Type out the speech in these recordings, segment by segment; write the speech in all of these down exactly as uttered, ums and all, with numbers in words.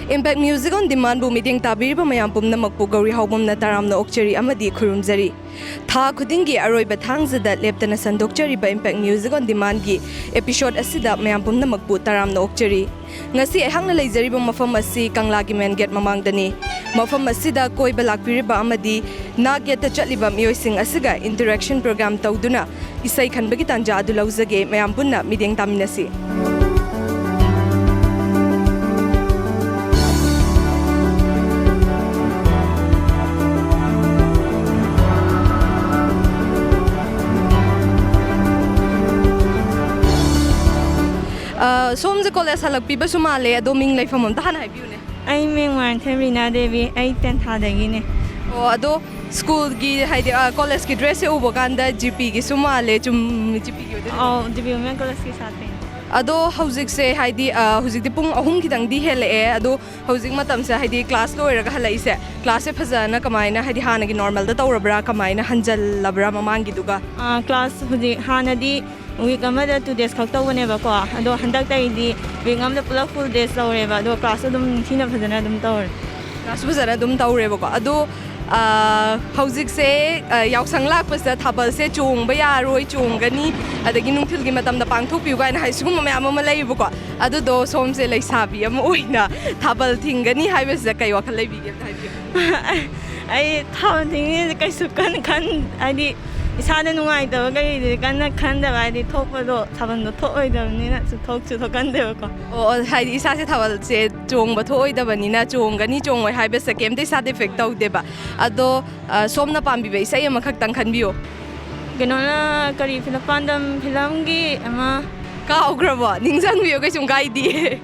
Impact Music on Demand ꯕꯨ ꯃꯤꯠꯌꯦꯡ ꯇꯥꯕꯤꯔꯤꯕ ꯃꯌꯥꯝ ꯄꯨꯝꯅꯃꯛꯄꯨ ꯒꯧꯔꯤ ꯍꯥꯎꯕꯝꯅ ꯇꯔꯥꯝꯅ ꯑꯣꯛꯆꯔꯤ ꯑꯃꯗꯤ ꯈꯨꯔꯨꯝꯖꯔꯤ꯫ ꯊꯥ ꯈꯨꯗꯤꯡꯒꯤ ꯑꯔꯣꯏꯕ ꯊꯥꯡꯖꯗ ꯂꯦꯞꯇꯅ ꯁꯟꯗꯣꯛꯆꯔꯤꯕ Impact Music on Demand ꯒꯤ episode ꯑꯁꯤꯗ ꯃꯌꯥꯝ ꯄꯨꯝꯅꯃꯛꯄꯨ ꯇꯔꯥꯝꯅ ꯑꯣꯛꯆꯔꯤ꯫ ꯉꯁꯤ ꯑꯩꯍꯥꯛꯅ ꯂꯩꯖꯔꯤꯕ ꯃꯐꯝ ꯑꯁꯤ ꯀꯪꯂꯥꯒꯤ main gate ꯃꯃꯥꯡꯗꯅꯤ꯫ ꯃꯐꯝ ꯑꯁꯤꯗ ꯀꯣꯏꯕ ꯂꯥꯛꯄꯤꯔꯤꯕ ꯑꯃꯗꯤ ꯅꯥꯛ ꯌꯦꯠꯇ ꯆꯠꯂꯤꯕ ꯃꯤꯑꯣꯏꯁꯤꯡ ꯑꯁꯤꯒ interaction program ꯇꯧꯗꯨꯅ ꯏꯁꯩ ꯈꯟꯕꯒꯤ ꯇꯥꯟꯖꯥ ꯑꯗꯨ ꯂꯧꯖꯒꯦ꯫ ꯃꯌꯥꯝ ꯄꯨꯟꯅ ꯃꯤꯠꯌꯦꯡ ꯇꯥꯃꯤꯟꯅꯁꯤ꯫ ꯑ, ꯁꯣꯝꯁꯦ college ꯍꯜꯂꯛꯄꯤꯕꯁꯨ ꯃꯥꯜꯂꯦ, ꯑꯗꯣ ꯃꯤꯡ ꯂꯩꯐꯝ ꯑꯝꯇ ꯍꯥꯟꯅ ꯍꯥꯏꯕꯤꯌꯨꯅꯦ꯫ ꯑꯩ ꯃꯤꯡ ꯃꯣꯏꯔꯥꯡꯊꯦꯝ ꯔꯤꯅꯥ ꯗꯦꯕꯤ, ꯑꯩ ꯇꯦꯟꯊꯥꯗꯒꯤꯅꯦ꯫ ꯑꯣ, ꯑꯗꯣ school ꯒꯤ ꯍꯥꯏꯗꯤ, ꯑ, college ꯀꯤ dress ꯁꯦ ꯎꯕ ꯀꯥꯟꯗ G P ꯒꯤꯁꯨ ꯃꯥꯜꯂꯦ, ꯆꯨꯝ-, G P ꯒꯤ ꯑꯣꯏꯗꯣꯏ ꯅꯠꯇ꯭ꯔꯣ? ꯑꯧ, G P Women College ꯀꯤ ꯁꯥꯇ꯭ꯔꯅꯦ꯫ ꯑꯗꯣ ꯍꯧꯖꯤꯛꯁꯦ ꯍꯥꯏꯗꯤ, ꯑ, ꯍꯧꯖꯤꯛꯇꯤ ꯄꯨꯡ ꯑꯍꯨꯝ ꯈꯤꯇꯪꯗꯤ ꯍꯦꯜꯂꯛꯑꯦ, ꯑꯗꯣ ꯍꯧꯖꯤꯛ ꯃꯇꯝꯁꯦ ꯍꯥꯏꯗꯤ class ꯂꯣꯏꯔꯒ ꯍꯜꯂꯛꯏꯁꯦ, class ꯁꯦ ꯐꯖꯅ ꯀꯃꯥꯏꯅ ꯍꯥꯏꯗꯤ ꯍꯥꯟꯅꯒꯤ normal ꯗ ꯇꯧꯔꯕ꯭ꯔꯥ, ꯀꯃꯥꯏꯅ ꯍꯟꯖꯜꯂꯕ꯭ꯔꯥ ꯃꯃꯥꯡꯒꯤꯗꯨꯒ? ꯑꯥ, class ꯍꯧꯖꯤꯛ ꯍꯥꯟꯅꯗꯤ week ꯑꯃꯗ two days ꯈꯛ ꯇꯧꯕꯅꯦꯕꯀꯣ, ꯑꯗꯣ ꯍꯟꯗꯛꯇꯩꯗꯤ week ꯑꯃꯗ ꯄꯨꯂꯞ full days ꯇꯧꯔꯦꯕ, ꯑꯗꯣ class ꯑꯗꯨꯝ ꯅꯤꯡꯊꯤꯅ ꯐꯖꯅ ꯑꯗꯨꯝ ꯇꯧꯔꯦ꯫ Class ꯐꯖꯅ ꯑꯗꯨꯝ ꯇꯧꯔꯦꯕꯀꯣ꯫ ꯑꯗꯣ, ꯑ, ꯍꯧꯖꯤꯛꯁꯦ, ꯑ, ꯌꯥꯎꯁꯪ ꯂꯥꯛꯄꯁꯤꯗ ꯊꯥꯕꯜꯁꯦ ꯆꯣꯡꯕ ꯌꯥꯔꯣꯏ, ꯆꯣꯡꯒꯅꯤ, ꯑꯗꯒꯤ ꯅꯨꯡꯊꯤꯜꯒꯤ ꯃꯇꯝꯗ ꯄꯥꯡꯊꯣꯛꯄꯤꯌꯨ ꯀꯥꯏꯅ ꯍꯥꯏ, ꯁꯤꯒꯨꯝꯕ ꯃꯌꯥꯝ ꯑꯃ ꯂꯩꯌꯦꯕꯀꯣ꯫ ꯑꯗꯨꯗꯣ ꯁꯣꯝꯁꯦ ꯂꯩꯁꯥꯕꯤ ꯑꯃ ꯑꯣꯏꯅ ꯊꯥꯕꯜ ꯊꯤꯡꯒꯅꯤ ꯍꯥꯏꯕꯁꯤꯗ ꯀꯩ ꯋꯥꯈꯜ ꯂꯩꯕꯤꯒꯦ, ꯑꯝꯇ ꯍꯥꯏꯕꯤꯌꯨ꯫ ꯑꯩ ꯊꯥꯕꯜ ꯊꯤꯡꯅꯤꯁꯦ ꯀꯩꯁꯨ ꯀꯟꯅ ꯈꯟ-, ꯍꯥꯏꯗꯤ ꯏꯁꯥꯗ ꯅꯨꯡꯉꯥꯏꯇꯕ ꯀꯩꯗꯤ ꯀꯟꯅ ꯈꯟꯗꯕ, ꯍꯥꯏꯗꯤ ꯊꯣꯛꯄꯗꯣ ꯊꯥꯕꯜꯗꯣ ꯊꯣꯛꯑꯣꯏꯗꯕꯅꯤꯅ ꯆꯨꯊꯣꯛ ꯆꯨꯊꯣꯛꯀꯟꯗꯦꯕꯀꯣ꯫ ꯑꯣ, ꯑꯣ, ꯍꯥꯏꯗꯤ ꯏꯁꯥꯁꯦ ꯊꯥꯕꯜꯁꯦ ꯆꯣꯡꯕ ꯊꯣꯛꯑꯣꯏꯗꯕꯅꯤꯅ, ꯆꯣꯡꯒꯅꯤ ꯆꯣꯡꯉꯣꯏ ꯍꯥꯏꯕꯁꯦ ꯀꯩꯝꯇ ꯏꯁꯥꯗ ꯏꯐꯦꯛ ꯇꯧꯗꯦꯕ꯫ ꯑꯗꯣ, ꯑ, ꯁꯣꯝꯅ ꯄꯥꯝꯕꯤꯕ ꯏꯁꯩ ꯑꯃꯈꯛꯇꯪ ꯈꯟꯕꯤꯌꯨ꯫ ꯀꯩꯅꯣꯅ ꯀꯔꯤ ꯐꯤꯂꯝ, ꯄꯥꯟꯗꯝ ꯐꯤꯂꯝꯒꯤ ꯑꯃ꯫ ꯀꯥꯎꯈ꯭ꯔꯕꯣ? ꯅꯤꯡꯁꯤꯡꯕꯤꯌꯨ, ꯀꯩꯁꯨꯝ ꯀꯥꯏꯗꯦ꯫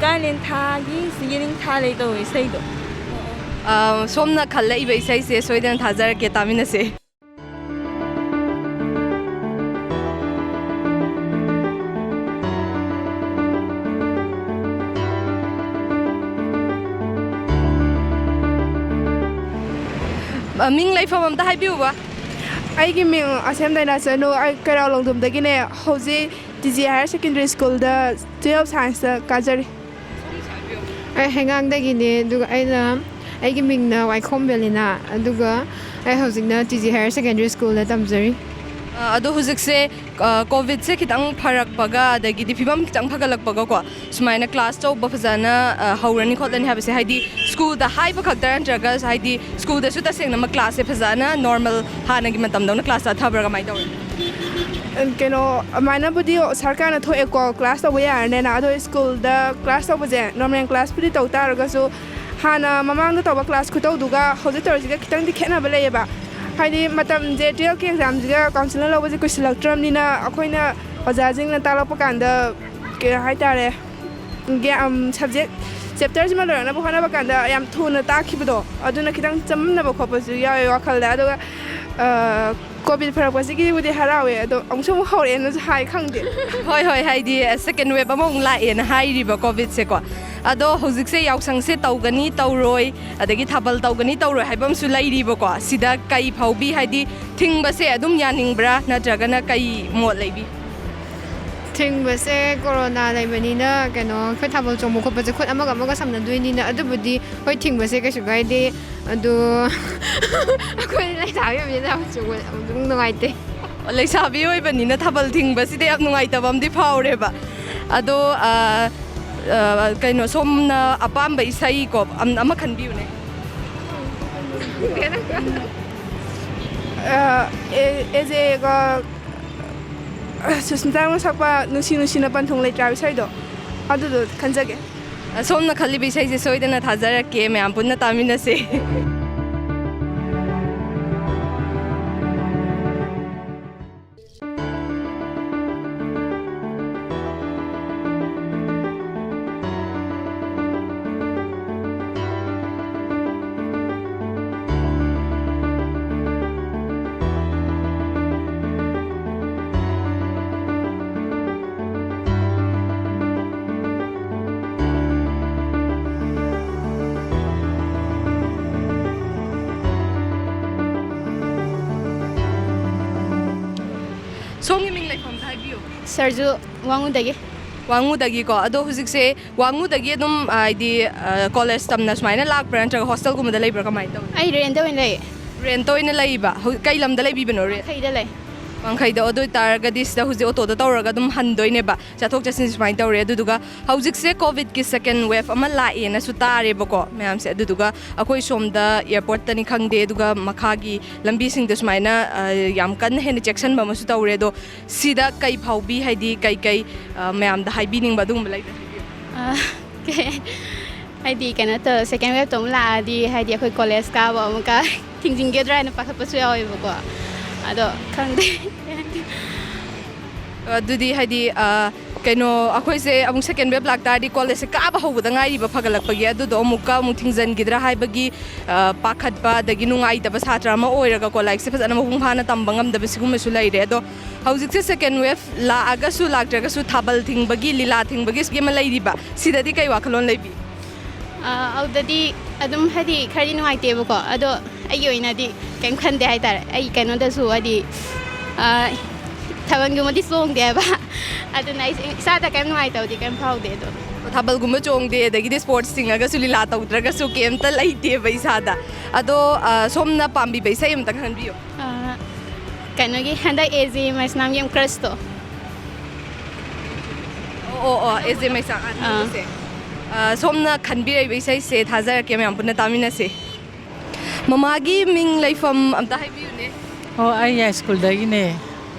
ꯀꯥꯂꯦꯟ ꯊꯥꯒꯤ ꯁꯤ ꯌꯦꯅꯤꯡꯊꯥ ꯂꯩ ꯇꯧꯕ ꯏꯁꯩꯗꯣ꯫ ꯑ, ꯁꯣꯝꯅ ꯈꯜꯂꯛꯏꯕ ꯏꯁꯩꯁꯦ ꯁꯣꯏꯗꯅ ꯊꯥꯖꯔꯛꯀꯦ, ꯇꯥꯃꯤꯟꯅꯁꯦ꯫ ꯑ, ꯃꯤꯡ ꯂꯩꯐꯝ ꯑꯝꯇ ꯍꯥꯏꯕꯤꯌꯨꯕ꯫ ꯑꯩꯒꯤ ꯃꯤꯡ ꯑꯁꯦꯝ ꯗꯥꯏꯅꯥꯆꯅꯨ, ꯑꯩ ꯀꯩꯔꯥꯎ ꯂꯣꯡꯗꯨꯝꯗꯒꯤꯅꯦ꯫ ꯍꯧꯖꯤꯛ ꯇꯤ ꯖꯤ ꯍꯥꯌꯔ ꯁꯦꯀꯦꯟꯗꯔꯤ ꯁ꯭ꯀꯨꯜꯗ ꯇꯨꯌꯦꯜꯞ ꯁꯥꯏꯟꯁꯇ ꯀꯥꯖꯔꯤ꯫ ꯑꯩ ꯍꯩꯉꯥꯡꯗꯒꯤꯅꯦ, ꯑꯗꯨꯒ ꯑꯩꯅ, ꯑꯩꯒꯤ ꯃꯤꯡꯅ ꯋꯥꯏꯈꯣꯝ ꯕꯦꯂꯤꯅꯥ, ꯑꯗꯨꯒ ꯑꯩ ꯍꯧꯖꯤꯛꯅ ꯇꯤ ꯖꯤ ꯍꯥꯌꯔ ꯁꯦꯀꯦꯟꯗꯔꯤ ꯁ꯭ꯀꯨꯜꯗ ꯇꯝꯖꯔꯤ꯫ ꯑ, ꯑꯗꯣ ꯍꯧꯖꯤꯛꯁꯦ, ꯑ, ꯀꯣꯚꯤꯗꯁꯦ ꯈꯤꯇꯪ ꯐꯔꯛꯄꯒ, ꯑꯗꯒꯤꯗꯤ ꯐꯤꯕꯝ ꯈꯤꯇꯪ ꯐꯒꯠꯂꯛꯄꯒꯀꯣ, ꯁꯨꯃꯥꯏꯅ ꯀ꯭ꯂꯥꯁ ꯇꯧꯕ ꯐꯖꯅ, ꯑ, ꯍꯧꯔꯅꯤ ꯈꯣꯠꯂꯅꯤ ꯍꯥꯏꯕꯁꯦ, ꯍꯥꯏꯗꯤ ꯁ꯭ꯀꯨꯜꯗ ꯍꯥꯏꯕ ꯈꯛꯇ ꯅꯠꯇ꯭ꯔꯒ, ꯍꯥꯏꯗꯤ ꯁ꯭ꯀꯨꯜꯗꯁꯨ ꯇꯁꯦꯡꯅꯃꯛ ꯀ꯭ꯂꯥꯁꯁꯦ ꯐꯖꯅ ꯅꯣꯔꯃꯦꯜ ꯍꯥꯟꯅꯒꯤ ꯃꯇꯝꯗꯧꯅ ꯀ꯭ꯂꯥꯁ ꯆꯠꯊꯕ꯭ꯔꯥ, ꯀꯃꯥꯏꯅ ꯇꯧꯔꯦ? ꯀꯩꯅꯣ, ꯑꯗꯨꯃꯥꯏꯅꯕꯨꯗꯤ ꯁꯔꯀꯥꯔꯅ ꯊꯣꯛꯑꯦꯀꯣ, ꯀ꯭ꯂꯥꯁ ꯇꯧꯕ ꯌꯥꯔꯅꯦꯅ꯫ ꯑꯗꯣ ꯁ꯭ꯀꯨꯜꯗ ꯀ꯭ꯂꯥꯁ ꯇꯧꯕꯁꯦ ꯅꯣꯔꯃꯦꯜ ꯀ꯭ꯂꯥꯁꯄꯨꯗꯤ ꯇꯧ ꯇꯥꯔꯒꯁꯨ, ꯍꯥꯟꯅ ꯃꯃꯥꯡꯗ ꯇꯧꯕ ꯀ꯭ꯂꯥꯁ ꯈꯨꯇꯧꯗꯨꯒ ꯍꯧꯖꯤꯛ ꯇꯧꯔꯤꯁꯤꯒ ꯈꯤꯇꯪꯗꯤ ꯈꯦꯠꯅꯕ ꯂꯩꯌꯦꯕ꯫ ꯍꯥꯏꯗꯤ ꯃꯇꯝꯁꯦ, ꯇꯨꯌꯦꯜꯞꯀꯤ ꯑꯦꯛꯖꯥꯝꯁꯤꯒ ꯀꯥꯎꯟꯁꯤꯜꯅ ꯂꯧꯕꯁꯦ ꯀꯨꯏꯁꯤꯜꯂꯛꯇ꯭ꯔꯕꯅꯤꯅ, ꯑꯩꯈꯣꯏꯅ ꯑꯣꯖꯥꯁꯤꯡꯅ ꯇꯥꯛꯂꯛꯄ ꯀꯥꯟꯗ, ꯀꯩ ꯍꯥꯏꯇꯥꯔꯦ, ꯒ꯭ꯌꯥ-, ꯎꯝ, ꯁꯕꯖꯦꯛ ꯆꯦꯞꯇꯔꯁꯤꯃ ꯂꯣꯏꯔꯛꯅꯕ ꯍꯣꯠꯅꯕ ꯀꯥꯟꯗ ꯌꯥꯝ ꯊꯨꯅ ꯇꯥꯛꯈꯤꯕꯗꯣ, ꯑꯗꯨꯅ ꯈꯤꯇꯪ ꯆꯃꯝꯅꯕ ꯈꯣꯠꯄꯁꯨ ꯌꯥꯎꯋꯦ ꯋꯥꯈꯜꯗ꯫ ꯑꯗꯨꯒ, ꯑ, ꯀꯣꯚꯤꯗ ꯐꯔꯛꯄꯁꯤꯒꯤꯕꯨꯗꯤ ꯍꯔꯥꯎꯋꯦ, ꯑꯗꯣ ꯑꯃꯨꯛꯁꯨ ꯑꯃꯨꯛ ꯍꯧꯔꯛꯑꯦꯅꯁꯨ ꯍꯥꯏ, ꯈꯪꯗꯦ꯫ ꯍꯣꯏ, ꯍꯣꯏ, ꯍꯥꯏꯗꯤ, ꯑ, ꯁꯦꯀꯦꯟ ꯋꯦꯕ ꯑꯃꯃꯨꯛ ꯂꯥꯛꯑꯦꯅ ꯍꯥꯏꯔꯤꯕ ꯀꯣꯚꯤꯗꯁꯦꯀꯣ꯫ ꯑꯗꯣ ꯍꯧꯖꯤꯛꯁꯦ ꯌꯥꯎꯁꯪꯁꯦ ꯇꯧꯒꯅꯤ ꯇꯧꯔꯣꯏ, ꯑꯗꯒꯤ ꯊꯥꯕꯜ ꯇꯧꯒꯅꯤ ꯇꯧꯔꯣꯏ ꯍꯥꯏꯕ ꯑꯃꯁꯨ ꯂꯩꯔꯤꯕꯀꯣ꯫ ꯁꯤꯗ ꯀꯩ ꯐꯥꯎꯕꯤ, ꯍꯥꯏꯗꯤ ꯊꯤꯡꯕꯁꯦ ꯑꯗꯨꯝ ꯌꯥꯅꯤꯡꯕ꯭ꯔꯥ, ꯅꯠꯇ꯭ꯔꯒꯅ ꯀꯩ ꯃꯣꯠ ꯂꯩꯕꯤ? ꯊꯤꯡꯕꯁꯦ ꯀꯣꯔꯣꯅꯥ ꯂꯩꯕꯅꯤꯅ, ꯀꯩꯅꯣ, ꯑꯩꯈꯣꯏ ꯊꯥꯕꯜ ꯆꯣꯡꯕ ꯈꯣꯠꯄꯁꯦ ꯈꯨꯠ ꯑꯃꯒ ꯑꯃꯒ ꯁꯝꯅꯗꯣꯏꯅꯤꯅ, ꯑꯗꯨꯕꯨꯗꯤ ꯍꯣꯏ, ꯊꯤꯡꯕꯁꯦ ꯀꯩꯁꯨ ꯀꯥꯏꯗꯦ꯫ ꯑꯗꯣ ꯑꯩꯈꯣꯏ ꯂꯩꯁꯥꯕꯤ ꯑꯣꯏꯕꯅꯤꯅ ꯊꯥꯕꯜ ꯆꯣꯡꯕ ꯑꯗꯨꯝ ꯅꯨꯡꯉꯥꯏꯇꯦ꯫ ꯂꯩꯁꯥꯕꯤ ꯑꯣꯏꯕꯅꯤꯅ ꯊꯥꯕꯜ ꯊꯤꯡꯕꯁꯤꯗ ꯌꯥꯝ ꯅꯨꯡꯉꯥꯏꯇꯕ ꯑꯃꯗꯤ ꯐꯥꯎꯔꯦꯕ꯫ ꯑꯗꯣ, ꯑ, ꯑ, ꯀꯩꯅꯣ, ꯁꯣꯝꯅ ꯑꯄꯥꯝꯕ ꯏꯁꯩ ꯀꯣ, ꯑꯝ-, ꯑꯃ ꯈꯟꯕꯤꯌꯨꯅꯦ꯫ ꯑ, ꯑꯦ-, ꯑꯦꯖꯦꯒ ꯁꯨꯁꯃꯤꯇꯥꯅ ꯁꯛꯄ "ꯅꯨꯡꯁꯤ ꯅꯨꯡꯁꯤꯅ ꯄꯟꯊꯨꯡ ꯂꯩꯇ꯭ꯔꯥ" ꯏꯁꯩꯗꯣ, ꯑꯗꯨꯗꯣ ꯈꯟꯖꯒꯦ꯫ ꯁꯣꯝꯅ ꯈꯜꯂꯤꯕ ꯏꯁꯩꯁꯦ ꯁꯣꯏꯗꯅ ꯊꯥꯖꯔꯛꯀꯦ, ꯃꯌꯥꯝ ꯄꯨꯟꯅ ꯇꯥꯃꯤꯟꯅꯁꯦ꯫ ꯁꯣꯝꯒꯤ ꯃꯤꯡ ꯂꯩꯐꯝꯗ ꯍꯥꯏꯕꯤꯌꯨ꯫ ꯁꯔꯖꯨ, ꯋꯥꯉꯨꯗꯒꯤ꯫ ꯋꯥꯉꯨꯗꯒꯤꯀꯣ꯫ ꯑꯗꯣ ꯍꯧꯖꯤꯛꯁꯦ ꯋꯥꯉꯨꯗꯒꯤ ꯑꯗꯨꯝ, ꯍꯥꯏꯗꯤ, ꯑ, ꯀꯣꯂꯦꯖ ꯇꯝꯅ ꯁꯨꯃꯥꯏꯅ ꯂꯥꯛꯄ꯭ꯔꯥ, ꯅꯠꯇ꯭ꯔꯒ ꯍꯣꯁꯇꯦꯜꯒꯨꯝꯕꯗ ꯂꯩꯕ꯭ꯔꯥ, ꯀꯃꯥꯏꯅ ꯇꯧꯏ? ꯑꯩ ꯔꯦꯟꯇ ꯑꯣꯏꯅ ꯂꯩꯌꯦ꯫ ꯔꯦꯟꯇ ꯑꯣꯏꯅ ꯂꯩꯕ? ꯍꯧ-, ꯀꯩ ꯂꯝꯗ ꯂꯩꯕꯤꯕꯅꯣ ꯔꯦꯟ? ꯋꯥꯡꯈꯩꯗ ꯂꯩ꯫ ꯋꯥꯡꯈꯩꯗ꯫ ꯑꯗꯨ ꯑꯣꯏꯇꯥꯔꯒꯗꯤ ꯁꯤꯗ ꯍꯧꯖꯤꯛ ꯑꯣꯇꯣꯗ ꯇꯧꯔꯒ ꯑꯗꯨꯝ ꯍꯟꯗꯣꯏꯅꯦꯕ꯫ ꯆꯠꯊꯣꯛ ꯆꯠꯁꯤꯟ ꯁꯨꯃꯥꯏꯅ ꯇꯧꯔꯦ꯫ ꯑꯗꯨꯗꯨꯒ ꯍꯧꯖꯤꯛꯁꯦ ꯀꯣꯚꯤꯗꯀꯤ ꯁꯦꯀꯦꯟ ꯋꯦꯚ ꯑꯃ ꯂꯥꯛꯑꯦꯅꯁꯨ ꯇꯥꯔꯦꯕꯀꯣ ꯃꯌꯥꯝꯁꯦ꯫ ꯑꯗꯨꯗꯨꯒ ꯑꯩꯈꯣꯏ ꯁꯣꯝꯗ ꯑꯦꯌꯥꯔꯄꯣꯔꯠꯇꯅꯤ ꯈꯪꯗꯦ, ꯑꯗꯨꯒ ꯃꯈꯥꯒꯤ ꯂꯝꯕꯤꯁꯤꯡꯗ ꯁꯨꯃꯥꯏꯅ, ꯑ, ꯌꯥꯝ ꯀꯟꯅ ꯍꯦꯟꯅ ꯆꯦꯛꯁꯤꯟꯕ ꯑꯃꯁꯨ ꯇꯧꯔꯦ꯫ ꯑꯗꯣ ꯁꯤꯗ ꯀꯩ ꯐꯥꯎꯕꯤ, ꯍꯥꯏꯗꯤ ꯀꯩ ꯀꯩ, ꯑ, ꯃꯌꯥꯝꯗ ꯍꯥꯏꯕꯤꯅꯤꯡꯕ ꯑꯗꯨꯒꯨꯝꯕ ꯂꯩꯕ꯭ꯔꯥ? ꯍꯥꯏꯕꯤꯌꯨ꯫ ꯑ, ꯀꯩ-, ꯍꯥꯏꯗꯤ ꯀꯩꯅꯣ ꯇꯧ-, ꯁꯦꯀꯦꯟ ꯋꯦꯚꯇꯣ ꯑꯃꯨꯛ ꯂꯥꯛꯑꯗꯤ, ꯍꯥꯏꯗꯤ ꯑꯩꯈꯣꯏ ꯀꯣꯂꯦꯖ ꯀꯥꯕ ꯑꯃꯨꯛꯀ ꯊꯤꯡꯖꯤꯟꯒꯗ꯭ꯔꯥ ꯍꯥꯏꯅ ꯄꯥꯈꯠꯄꯁꯨ ꯌꯥꯎꯋꯦꯕꯀꯣ꯫ ꯑꯗꯣ ꯈꯪꯗꯦ꯫ ꯑꯗꯨꯗꯤ ꯍꯥꯏꯗꯤ, ꯑ, ꯀꯩꯅꯣ, ꯑꯩꯈꯣꯏꯁꯦ ꯑꯃꯨꯛ ꯁꯦꯀꯦꯟ ꯋꯦꯚ ꯂꯥꯛꯇꯥꯔꯗꯤ ꯀꯣꯂꯦꯖꯁꯦ ꯀꯥꯕ ꯍꯧꯕꯗ ꯉꯥꯏꯔꯤꯕ ꯐꯒꯠꯂꯛꯄꯒꯤ, ꯑꯗꯨꯗꯣ ꯑꯃꯨꯛꯀ ꯑꯃꯨꯛ ꯊꯤꯡꯖꯤꯟꯈꯤꯗ꯭ꯔꯥ ꯍꯥꯏꯕꯒꯤ, ꯑ, ꯄꯥꯈꯠꯄ, ꯑꯗꯒꯤ ꯅꯨꯡꯉꯥꯏꯇꯕ ꯁꯥꯇ꯭ꯔ ꯑꯃ ꯑꯣꯏꯔꯒꯀꯣ, ꯂꯥꯏꯔꯤꯛꯁꯦ ꯐꯖꯅ ꯃꯄꯨꯡ ꯐꯥꯅ ꯇꯝꯕ ꯉꯝꯗꯕ ꯁꯤꯒꯨꯝꯕꯁꯨ ꯂꯩꯔꯦ꯫ ꯑꯗꯣ ꯍꯧꯖꯤꯛꯁꯦ ꯁꯦꯀꯦꯟ ꯋꯦꯚ ꯂꯥꯛꯑꯒꯁꯨ ꯂꯥꯛꯇ꯭ꯔꯒꯁꯨ ꯊꯥꯕꯜ ꯊꯤꯡꯕꯒꯤ, ꯂꯤꯂꯥ ꯊꯤꯡꯕꯒꯤ ꯁꯤꯒꯤ ꯑꯃ ꯂꯩꯔꯤꯕ, ꯁꯤꯗꯗꯤ ꯀꯩ ꯋꯥꯈꯜꯂꯣꯟ ꯂꯩꯕꯤ? ꯑ, ꯑꯗꯨꯗꯗꯤ ꯑꯗꯨꯝ ꯍꯥꯏꯗꯤ ꯈꯔꯗꯤ ꯅꯨꯡꯉꯥꯏꯇꯦꯕꯀꯣ, ꯑꯗꯣ ꯑꯩꯒꯤ ꯑꯣꯏꯅꯗꯤ ꯀꯩꯝ ꯈꯟꯗꯦ ꯍꯥꯏꯇꯥꯔꯦ꯫ ꯑꯩ ꯀꯩꯅꯣꯗꯁꯨ ꯍꯥꯏꯗꯤ, ꯑ, ꯊꯥꯕꯜꯒꯨꯝꯕꯗꯤ ꯆꯣꯡꯗꯦꯕ꯫ ꯑꯗꯨꯅ ꯑꯩꯁꯦ ꯏꯁꯥꯗ ꯀꯩꯝ ꯅꯨꯡꯉꯥꯏꯇꯕꯗꯤ ꯀꯩꯝ ꯐꯥꯎꯗꯦ ꯑꯗꯣ꯫ ꯊꯥꯕꯜꯒꯨꯝꯕ ꯆꯣꯡꯗꯦ, ꯑꯗꯒꯤꯗꯤ ꯁ꯭ꯄꯣꯔꯠꯁ ꯆꯤꯡꯉꯒꯁꯨ ꯂꯤꯂꯥ ꯇꯧꯗ꯭ꯔꯒꯁꯨ ꯀꯩꯝꯇ ꯂꯩꯇꯦꯕ ꯏꯁꯥꯗ꯫ ꯑꯗꯣ ꯑ, ꯁꯣꯝꯅ ꯄꯥꯝꯕꯤꯕ ꯏꯁꯩ ꯑꯝꯇꯪ ꯈꯟꯕꯤꯌꯨ꯫ ꯑ, ꯀꯩꯅꯣꯒꯤ ꯍꯟꯗꯛ ꯑꯦ ꯖꯦ ꯃꯩꯁꯅꯥꯝꯒꯤ ꯑꯃ ꯀ꯭ꯔꯁꯇꯣ꯫ ꯑꯣ ꯑꯣ ꯑꯣ, ꯑꯦ ꯖꯦ ꯃꯩꯁꯥ꯫ ꯑꯥ, ꯑꯥ꯫ ꯑ, ꯁꯣꯝꯅ ꯈꯟꯕꯤꯔꯛꯏꯕ ꯏꯁꯩꯁꯦ ꯊꯥꯖꯔꯛꯀꯦ, ꯃꯌꯥꯝ ꯄꯨꯟꯅ ꯇꯥꯃꯤꯟꯅꯁꯦ꯫ ꯃꯃꯥꯒꯤ ꯃꯤꯡ ꯂꯩꯐꯝ ꯑꯝꯇ ꯍꯥꯏꯕꯤꯌꯨꯅꯦ꯫ ꯑꯣ, ꯑꯩ ꯌꯥꯏꯁ꯭ꯀꯨꯜꯗꯒꯤꯅꯦ꯫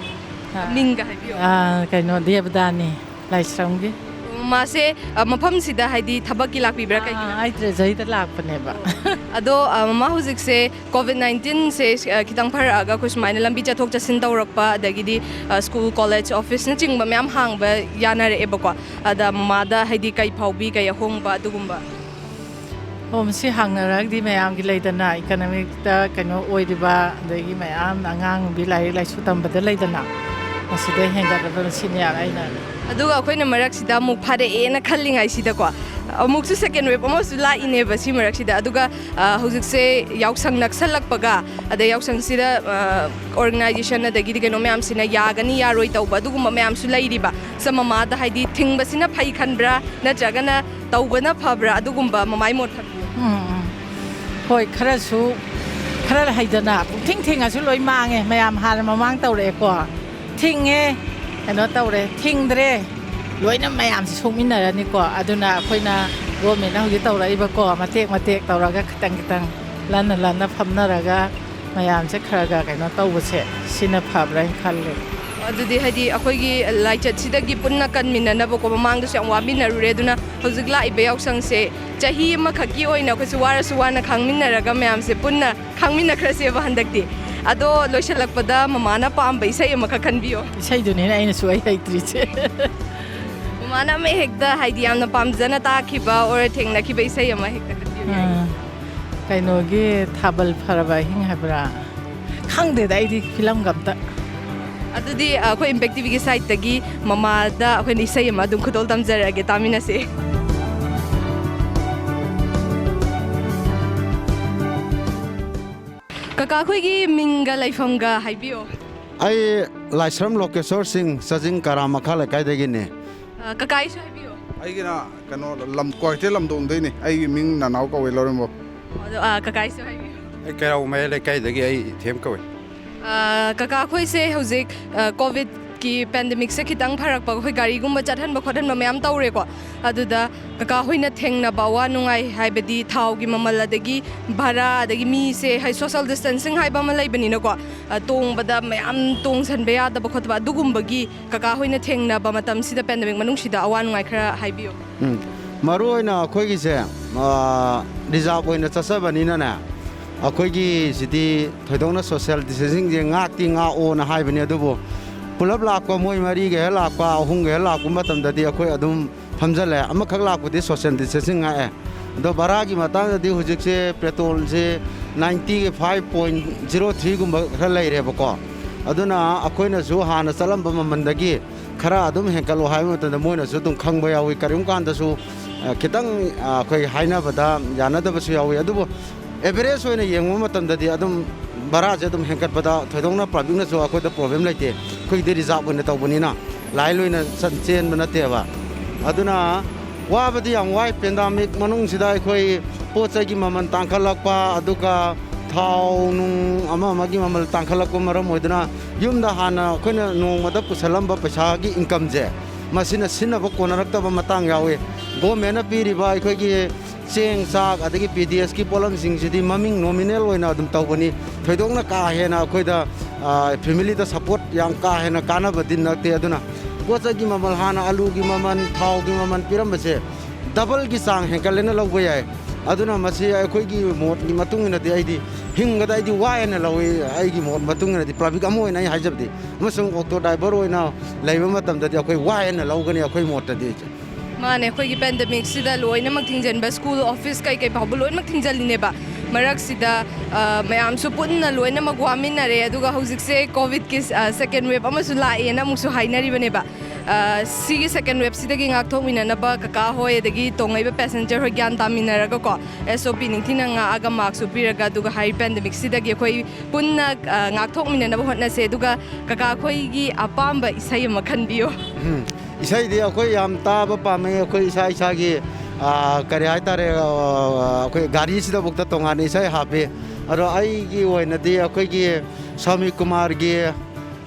ꯑꯥ, ꯃꯤꯡꯒ ꯍꯥꯏꯕꯤꯌꯣ꯫ ꯑꯥ, ꯀꯩꯅꯣ, ꯗꯦꯕꯗꯥꯅꯤ ꯂꯥꯏꯁ꯭ꯔꯝꯒꯤ꯫ ꯃꯃꯥꯁꯦ, ꯑ, ꯃꯐꯝꯁꯤꯗ ꯍꯥꯏꯗꯤ ꯊꯕꯛꯀꯤ ꯂꯥꯛꯄꯤꯕ꯭ꯔꯥ, ꯀꯩꯒꯤꯅꯣ? ꯑꯥ, ꯑꯩ ꯇ꯭ꯔꯦꯖꯔꯤꯗ ꯂꯥꯛꯄꯅꯦꯕ꯫ ꯑꯗꯣ, ꯑ, ꯃꯃꯥ ꯍꯧꯖꯤꯛꯁꯦ ꯀꯣꯚꯤꯗ ꯅꯥꯏꯟꯇꯤꯟꯁꯦ, ꯑ, ꯈꯤꯇꯪ ꯐꯔꯛꯑꯒ ꯑꯩꯈꯣꯏ ꯁꯨꯃꯥꯏꯅ ꯂꯝꯕꯤ ꯆꯠꯊꯣꯛ ꯆꯠꯁꯤꯟ ꯇꯧꯔꯛꯄ, ꯑꯗꯒꯤꯗꯤ, ꯑ, ꯁ꯭ꯀꯨꯜ, ꯀꯣꯂꯦꯖ, ꯑꯣꯐꯤꯁꯅꯆꯤꯡꯕ ꯃꯌꯥꯝ ꯍꯥꯡꯕ ꯌꯥꯅꯔꯛꯑꯦꯕꯀꯣ꯫ ꯑꯗ ꯃꯃꯥꯗ ꯍꯥꯏꯗꯤ ꯀꯩ ꯐꯥꯎꯕꯤ, ꯀꯩ ꯑꯍꯣꯡꯕ ꯑꯗꯨꯒꯨꯝꯕ? ꯑꯣ, ꯃꯁꯤ ꯍꯥꯡꯅꯔꯒꯗꯤ ꯃꯌꯥꯝꯒꯤ ꯂꯩꯗꯅ, ꯏꯀꯅꯣꯃꯤꯛꯇ ꯀꯩꯅꯣ ꯑꯣꯏꯔꯤꯕ, ꯑꯗꯒꯤ ꯃꯌꯥꯝ ꯑꯉꯥꯡ ꯅꯨꯕꯤ ꯂꯥꯏꯔꯤꯛ ꯂꯥꯏꯁꯨ ꯇꯝꯕꯗ ꯂꯩꯗꯅ, ꯃꯁꯤꯗ ꯍꯦꯟꯒꯠꯂꯕ ꯁꯤꯅꯦ ꯑꯩꯅ꯫ ꯑꯗꯨꯒ ꯑꯩꯈꯣꯏꯅ ꯃꯔꯛꯁꯤꯗ ꯑꯃꯨꯛ ꯐꯥꯔꯛꯑꯦꯅ ꯈꯜꯂꯤꯉꯩꯁꯤꯗꯀꯣ, ꯑꯃꯨꯛꯁꯨ ꯁꯦꯀꯦꯟ ꯋꯦꯕ ꯑꯃꯁꯨ ꯂꯥꯛꯏꯅꯦꯕ ꯁꯤ ꯃꯔꯛꯁꯤꯗ꯫ ꯑꯗꯨꯒ, ꯑ, ꯍꯧꯖꯤꯛꯁꯦ ꯌꯥꯎꯁꯪ ꯅꯛꯁꯜꯂꯛꯄꯒ, ꯑꯗꯩ ꯌꯥꯎꯁꯪꯁꯤꯗ, ꯑ, ꯑꯣꯔꯒꯅꯥꯏꯖꯦꯁꯟ ꯑꯗꯒꯤꯗꯤ ꯀꯩꯅꯣ ꯃꯌꯥꯝꯁꯤꯅ ꯌꯥꯒꯅꯤ ꯌꯥꯔꯣꯏ ꯇꯧꯕ ꯑꯗꯨꯒꯨꯝꯕ ꯃꯌꯥꯝꯁꯨ ꯂꯩꯔꯤꯕ꯫ ꯁ ꯃꯃꯥꯗ ꯍꯥꯏꯗꯤ ꯊꯤꯡꯕꯁꯤꯅ ꯐꯩ ꯈꯟꯕ꯭ꯔꯥ, ꯅꯠꯇ꯭ꯔꯒꯅ ꯇꯧꯕꯅ ꯐꯕ꯭ꯔꯥ, ꯑꯗꯨꯒꯨꯝꯕ ꯃꯃꯥꯏ ꯃꯣꯠ ꯊꯝꯕꯤꯌꯨ꯫ ꯎꯝ, ꯎꯝ꯫ ꯍꯣꯏ, ꯈꯔꯁꯨ, ꯈꯔ ꯍꯩꯗꯅ ꯄꯨꯡꯊꯤꯡ ꯊꯤꯡꯉꯁꯨ ꯂꯣꯏ ꯃꯥꯡꯉꯦ꯫ ꯃꯌꯥꯝ ꯍꯥꯟꯅ ꯃꯃꯥꯡ ꯇꯧꯔꯛꯑꯦꯀꯣ꯫ ꯊꯤꯡꯉꯦ, ꯀꯩꯅꯣ ꯇꯧꯔꯦ, ꯊꯤꯡꯗ꯭ꯔꯦ, ꯂꯣꯏꯅ ꯃꯌꯥꯝꯁꯦ ꯁꯣꯛꯃꯤꯟꯅꯔꯅꯤꯀꯣ꯫ ꯑꯗꯨꯅ ꯑꯩꯈꯣꯏꯅ ꯒꯣꯔꯃꯦꯟꯅ ꯍꯧꯖꯤꯛ ꯇꯧꯔꯛꯏꯕꯀꯣ, ꯃꯇꯦꯛ ꯃꯇꯦꯛ ꯇꯧꯔꯒ ꯈꯤꯇꯪ ꯈꯤꯇꯪ, ꯂꯟꯅ ꯂꯟꯅ ꯐꯝꯅꯔꯒ ꯃꯌꯥꯝꯁꯦ ꯈꯔ ꯈꯔ ꯀꯩꯅꯣ ꯇꯧꯕꯁꯦ, ꯁꯤꯅ ꯐꯕ꯭ꯔꯥ ꯍꯥꯏꯅ ꯈꯜꯂꯦ꯫ ꯑꯗꯨꯗꯤ ꯍꯥꯏꯗꯤ ꯑꯩꯈꯣꯏꯒꯤ ꯂꯥꯏꯆꯠꯁꯤꯗꯒꯤ ꯄꯨꯟꯅ ꯀꯟꯃꯤꯟꯅꯅꯕꯀꯣ, ꯃꯃꯥꯡꯗꯁꯨ ꯌꯥꯝ ꯋꯥꯃꯤꯟꯅꯔꯨꯔꯦ, ꯑꯗꯨꯅ ꯍꯧꯖꯤꯛ ꯂꯥꯛꯏꯕ ꯌꯥꯎꯁꯪꯁꯦ ꯆꯍꯤ ꯑꯃꯈꯛꯀꯤ ꯑꯣꯏꯅ ꯑꯩꯈꯣꯏꯁꯨ ꯋꯥꯔꯁꯨ ꯋꯥꯅ ꯈꯥꯡꯃꯤꯟꯅꯔꯒ ꯃꯌꯥꯝꯁꯦ ꯄꯨꯟꯅ ꯈꯥꯡꯃꯤꯟꯅꯈ꯭ꯔꯁꯦꯕ ꯍꯟꯗꯛꯇꯤ꯫ ꯑꯗꯣ ꯂꯣꯏꯁꯤꯜꯂꯛꯄꯗ ꯃꯃꯥꯅ ꯄꯥꯝꯕ ꯏꯁꯩ ꯑꯃꯈꯛ ꯈꯟꯕꯤꯌꯣ꯫ ꯏꯁꯩꯗꯨꯅꯤꯅꯦ ꯑꯩꯅꯁꯨ ꯑꯩ ꯍꯩꯇ꯭ꯔꯤꯁꯦ꯫ ꯃꯃꯥꯅ ꯑꯃ ꯍꯦꯛꯇ ꯍꯥꯏꯗꯤ ꯌꯥꯝꯅ ꯄꯥꯝꯖꯅ ꯇꯥꯈꯤꯕ or ꯊꯦꯡꯅꯈꯤꯕ ꯏꯁꯩ ꯑꯃ ꯍꯦꯛꯇ ꯈꯟꯕꯤꯌꯣ꯫ ꯑꯥ, ꯀꯩꯅꯣꯒꯤ ꯊꯥꯕꯜ ꯐꯔꯕ ꯑꯍꯤꯡ ꯍꯥꯏꯕ꯭ꯔꯥ? ꯈꯪꯗꯦꯗ ꯑꯩꯗꯤ ꯐꯤꯂꯝꯒ ꯑꯝꯇ꯫ ꯑꯗꯨꯗꯤ, ꯑ, ꯑꯩꯈꯣꯏ ꯏꯝꯄꯦꯛ ꯇꯤꯚꯤꯒꯤ ꯁꯥꯏꯠꯇꯒꯤ ꯃꯃꯥꯗ ꯑꯩꯈꯣꯏꯅ ꯏꯁꯩ ꯑꯃ ꯑꯗꯨꯝ ꯈꯨꯗꯣꯜ ꯇꯝꯖꯔꯛꯑꯒꯦ, ꯇꯥꯃꯤꯟꯅꯁꯦ꯫ ꯀꯀꯥ, ꯑꯩꯈꯣꯏꯒꯤ ꯃꯤꯡꯒ ꯂꯩꯐꯝꯒ ꯍꯥꯏꯕꯤꯌꯣ꯫ ꯑꯩ ꯂꯥꯏꯁ꯭ꯔꯝ ꯂꯣꯀꯦꯁꯣꯔ ꯁꯤꯡ, ꯆꯥꯖꯤꯡ ꯀꯔꯥ ꯃꯈꯥ ꯂꯩꯀꯥꯏꯗꯒꯤꯅꯤ꯫ ꯑ, ꯀꯀꯥ, ꯑꯩꯁꯨ ꯍꯥꯏꯕꯤꯌꯨ꯫ ꯑꯩꯒꯤꯅ ꯀꯩꯅꯣ, ꯂꯝ-, ꯀ꯭ꯋꯥꯀꯩꯊꯦꯜ ꯂꯝꯗꯣꯡꯗꯩꯅꯤ꯫ ꯑꯩꯒꯤ ꯃꯤꯡ ꯅꯅꯥꯎ ꯀꯧꯋꯦ, ꯂꯧꯔꯦꯝꯕꯝ꯫ ꯑꯗꯣ, ꯑ, ꯀꯀꯥ, ꯑꯩꯁꯨ ꯍꯥꯏꯕꯤꯌꯨ꯫ ꯑꯩ ꯀꯩꯔꯥꯎ ꯃꯌꯥꯏ ꯂꯩꯀꯥꯏꯗꯒꯤ ꯑꯩ ꯏꯊꯦꯝ ꯀꯧꯋꯦ꯫ ꯑ, ꯀꯀꯥ, ꯑꯩꯈꯣꯏꯁꯦ ꯍꯧꯖꯤꯛ, ꯑ, ꯀꯣꯚꯤꯗꯀꯤ ꯄꯦꯟꯗꯦꯃꯤꯛꯁꯦ ꯈꯤꯇꯪ ꯐꯔꯛꯄ, ꯑꯩꯈꯣꯏ ꯒꯥꯔꯤꯒꯨꯝꯕ ꯆꯠꯍꯟꯕ ꯈꯣꯠꯍꯟꯕ ꯃꯌꯥꯝ ꯇꯧꯔꯦꯀꯣ꯫ ꯑꯗꯨꯗ ꯀꯀꯥ ꯍꯣꯏꯅ ꯊꯦꯡꯅꯕ ꯑꯋꯥ ꯅꯨꯡꯉꯥꯏ, ꯍꯥꯏꯕꯗꯤ ꯊꯥꯎꯒꯤ ꯃꯃꯜ, ꯑꯗꯒꯤ ꯚꯔꯥ, ꯑꯗꯒꯤ ꯃꯤꯁꯦ, ꯍꯥꯏ, social distancing ꯍꯥꯏꯕ ꯑꯃ ꯂꯩꯕꯅꯤꯅꯀꯣ, ꯑ, ꯇꯣꯡꯕꯗ ꯃꯌꯥꯝ ꯇꯣꯡꯁꯟꯕ ꯌꯥꯗꯕ ꯈꯣꯠꯇꯕ, ꯑꯗꯨꯒꯨꯝꯕꯒꯤ ꯀꯀꯥ ꯍꯣꯏꯅ ꯊꯦꯡꯅꯕ ꯃꯇꯝꯁꯤꯗ, ꯄꯦꯟꯗꯦꯃꯤꯛ ꯃꯅꯨꯡꯁꯤꯗ ꯑꯋꯥ ꯅꯨꯡꯉꯥꯏ ꯈꯔ ꯍꯥꯏꯕꯤꯌꯨ꯫ ꯎꯝ꯫ ꯃꯔꯨ ꯑꯣꯏꯅ ꯑꯩꯈꯣꯏꯒꯤꯁꯦ, ꯑ, ꯔꯤꯖꯥꯕ ꯑꯣꯏꯅ ꯆꯠꯆꯕꯅꯤꯅꯅꯦ, ꯑꯩꯈꯣꯏꯒꯤ ꯁꯤꯗꯤ ꯊꯣꯏꯗꯣꯛꯅ social distancingꯁꯦ ꯉꯥꯛꯇꯤ ꯉꯥꯛꯑꯣꯅ ꯍꯥꯏꯕꯅꯤ, ꯑꯗꯨꯕꯨ ꯄꯨꯂꯞ ꯂꯥꯛꯄ, ꯃꯣꯏ ꯃꯔꯤꯒ ꯍꯦꯛ ꯂꯥꯛꯄ, ꯑꯍꯨꯝꯒ ꯍꯦꯛ ꯂꯥꯛꯄ ꯃꯇꯝꯗꯗꯤ ꯑꯩꯈꯣꯏ ꯑꯗꯨꯝ ꯐꯝꯖꯜꯂꯦ꯫ ꯑꯃꯈꯛ ꯂꯥꯛꯄꯗꯤ social distancing ꯉꯥꯛꯑꯦ꯫ ꯑꯗꯣ ꯚꯔꯥꯒꯤ ꯃꯇꯥꯡꯗꯗꯤ ꯍꯧꯖꯤꯛꯁꯦ ꯄꯦꯇ꯭ꯔꯣꯜꯁꯦ ninety five point zero threeꯒꯨꯝꯕ ꯈꯔ ꯂꯩꯔꯦꯕꯀꯣ꯫ ꯑꯗꯨꯅ ꯑꯩꯈꯣꯏꯅꯁꯨ ꯍꯥꯟꯅ ꯆꯠꯂꯝꯕ ꯃꯃꯜꯗꯒꯤ ꯈꯔ ꯑꯗꯨꯝ ꯍꯦꯟꯀꯠꯂꯣ ꯍꯥꯏꯕ ꯃꯇꯝꯗ ꯃꯣꯏꯅꯁꯨ ꯑꯗꯨꯝ ꯈꯪꯕ ꯌꯥꯎꯏ꯫ ꯀꯔꯤꯒꯨꯝꯕ ꯀꯥꯟꯗꯁꯨ, ꯑ, ꯈꯤꯇꯪ, ꯑ, ꯑꯩꯈꯣꯏ ꯍꯥꯏꯅꯕꯗ ꯌꯥꯅꯗꯕꯁꯨ ꯌꯥꯎꯏ꯫ ꯑꯗꯨꯕꯨ average ꯑꯣꯏꯅ ꯌꯦꯡꯕ ꯃꯇꯝꯗꯗꯤ ꯑꯗꯨꯝ ꯚꯔꯥꯁꯦ ꯑꯗꯨꯝ ꯍꯦꯟꯒꯠꯄꯗ ꯊꯣꯏꯗꯣꯛꯅ publicꯅꯁꯨ ꯑꯩꯈꯣꯏꯗ problem ꯂꯩꯇꯦ꯫ ꯑꯩꯈꯣꯏꯒꯤꯗꯤ reserve ꯑꯣꯏꯅ ꯇꯧꯕꯅꯤꯅ, line ꯑꯣꯏꯅ ꯆꯠ-, ꯆꯦꯟꯕ ꯅꯠꯇꯦꯕ꯫ ꯑꯗꯨꯅ ꯋꯥꯕꯗꯤ ꯌꯥꯝ ꯋꯥꯏ꯫ Pandemic ꯃꯅꯨꯡꯁꯤꯗ ꯑꯩꯈꯣꯏ ꯄꯣꯠ ꯆꯩꯒꯤ ꯃꯃꯜ ꯇꯥꯡꯈꯠꯂꯛꯄ, ꯑꯗꯨꯒ ꯊꯥꯎ ꯅꯨꯡ ꯑꯃ ꯑꯃꯒꯤ ꯃꯃꯜ ꯇꯥꯡꯈꯠꯂꯛꯄ ꯃꯔꯝ ꯑꯣꯏꯗꯨꯅ ꯌꯨꯝꯗ ꯍꯥꯟꯅ ꯑꯩꯈꯣꯏꯅ ꯅꯣꯡꯃꯗ ꯄꯨꯁꯜꯂꯝꯕ ꯄꯩꯁꯥꯒꯤ incomeꯁꯦ, ꯃꯁꯤꯅ ꯁꯤꯖꯤꯟꯅꯕ ꯀꯣꯟꯅꯔꯛꯇꯕ ꯃꯇꯥꯡ ꯌꯥꯎꯏ꯫ Governmentꯅ ꯄꯤꯔꯤꯕ ꯑꯩꯈꯣꯏꯒꯤ ꯆꯦꯡ, ꯆꯥꯛ, ꯑꯗꯒꯤ P D Sꯀꯤ ꯄꯣꯠꯂꯝꯁꯤꯡꯁꯤꯗꯤ ꯃꯃꯤꯡ nominal ꯑꯣꯏꯅ ꯑꯗꯨꯝ ꯇꯧꯕꯅꯤ꯫ ꯊꯣꯏꯗꯣꯛꯅ ꯀꯥ ꯍꯦꯟꯅ ꯑꯩꯈꯣꯏꯗ, ꯑ, familyꯗ support ꯌꯥꯝ ꯀꯥ ꯍꯦꯟꯅ ꯀꯥꯟꯅꯕꯗꯤ ꯅꯠꯇꯦ꯫ ꯑꯗꯨꯅ ꯄꯣꯠ ꯆꯩꯒꯤ ꯃꯃꯜ, ꯍꯥꯟꯅ ꯑꯂꯨꯒꯤ ꯃꯃꯜ, ꯊꯥꯎꯒꯤ ꯃꯃꯜ ꯄꯤꯔꯝꯕꯁꯦ doubleꯒꯤ ꯆꯥꯡ ꯍꯦꯟꯒꯠꯂꯦꯅ ꯂꯧꯕ ꯌꯥꯏ꯫ ꯑꯗꯨꯅ ꯃꯁꯤ ꯑꯩꯈꯣꯏꯒꯤ ꯃꯣꯠꯀꯤ ꯃꯇꯨꯡ ꯏꯟꯅꯗꯤ ꯑꯩꯗꯤ ꯍꯤꯡꯕꯗ ꯑꯩꯗꯤ ꯋꯥꯏ ꯍꯥꯏꯅ ꯂꯧꯏ꯫ ꯑꯩꯒꯤ ꯃꯣꯠ ꯃꯇꯨꯡ ꯏꯟꯅꯗꯤ, public ꯑꯃ ꯑꯣꯏꯅ ꯑꯩ ꯍꯥꯏꯖꯕꯗꯤ, ꯑꯃꯁꯨꯡ auto driver ꯑꯣꯏꯅ ꯂꯩꯕ ꯃꯇꯝꯗꯗꯤ ꯑꯩꯈꯣꯏ ꯋꯥꯏ ꯍꯥꯏꯅ ꯂꯧꯒꯅꯤ, ꯑꯩꯈꯣꯏ ꯃꯣꯠꯇꯗꯤ꯫ ꯃꯥꯅꯦ, ꯑꯩꯈꯣꯏꯒꯤ pandemicꯁꯤꯗ ꯂꯣꯏꯅꯃꯛ ꯊꯤꯡꯖꯤꯟꯕ, school, office ꯀꯩ ꯀꯩ ꯐꯥꯎꯕ ꯂꯣꯏꯅꯃꯛ ꯊꯤꯡꯖꯤꯜꯂꯤꯅꯦꯕ꯫ ꯃꯔꯛꯁꯤꯗ, ꯑ, ꯃꯌꯥꯝꯁꯨ ꯄꯨꯟꯅ ꯂꯣꯏꯅꯃꯛ ꯋꯥꯃꯤꯟꯅꯔꯦ, ꯑꯗꯨꯒ ꯍꯧꯖꯤꯛꯁꯦ COVIDꯀꯤ, ꯑ, second wave ꯑꯃꯁꯨ ꯂꯥꯛꯑꯦꯅ ꯑꯃꯨꯛꯁꯨ ꯍꯥꯏꯅꯔꯤꯕꯅꯦꯕ꯫ ꯑ, ꯁꯤꯒꯤ second waveꯁꯤꯗꯒꯤ ꯉꯥꯛꯊꯣꯛꯃꯤꯟꯅꯅꯕ ꯀꯀꯥ ꯍꯣꯏ ꯑꯗꯒꯤ ꯇꯣꯡꯉꯛꯏꯕ passenger ꯍꯣꯏ ꯒ꯭ꯌꯥꯟ ꯇꯥꯃꯤꯟꯅꯔꯒꯀꯣ, S O P ꯅꯤꯡꯊꯤꯅ ꯉꯥꯛꯑꯒ maskꯁꯨ ꯎꯞꯄꯤꯔꯒ, ꯑꯗꯨꯒ ꯍꯥꯏꯔꯤ pandemicꯁꯤꯗꯒꯤ ꯑꯩꯈꯣꯏ ꯄꯨꯟꯅ, ꯑ, ꯉꯥꯛꯊꯣꯛꯃꯤꯟꯅꯅꯕ ꯍꯣꯠꯅꯁꯦ꯫ ꯑꯗꯨꯒ ꯀꯀꯥ ꯑꯩꯈꯣꯏꯒꯤ ꯑꯄꯥꯝꯕ ꯏꯁꯩ ꯑꯃ ꯈꯟꯕꯤꯌꯨ꯫ ꯎꯝ, ꯏꯁꯩꯗꯤ ꯑꯩꯈꯣꯏ ꯌꯥꯝ ꯇꯥꯕ ꯄꯥꯝꯃꯦ꯫ ꯑꯩꯈꯣꯏ ꯏꯁꯥ ꯏꯁꯥꯒꯤ, ꯑ, ꯀꯔꯤ ꯍꯥꯏꯇꯥꯔꯦ, ꯑ, ꯑꯩꯈꯣꯏ ꯒꯥꯔꯤꯁꯤꯗꯐꯥꯎꯗ ꯇꯣꯉꯥꯟꯅ ꯏꯁꯩ ꯍꯥꯞꯄꯤ꯫ ꯑꯗꯣ ꯑꯩꯒꯤ ꯑꯣꯏꯅꯗꯤ ꯑꯩꯈꯣꯏꯒꯤ ꯁ꯭ꯋꯥꯃꯤ ꯀꯨꯃꯥꯔꯒꯤ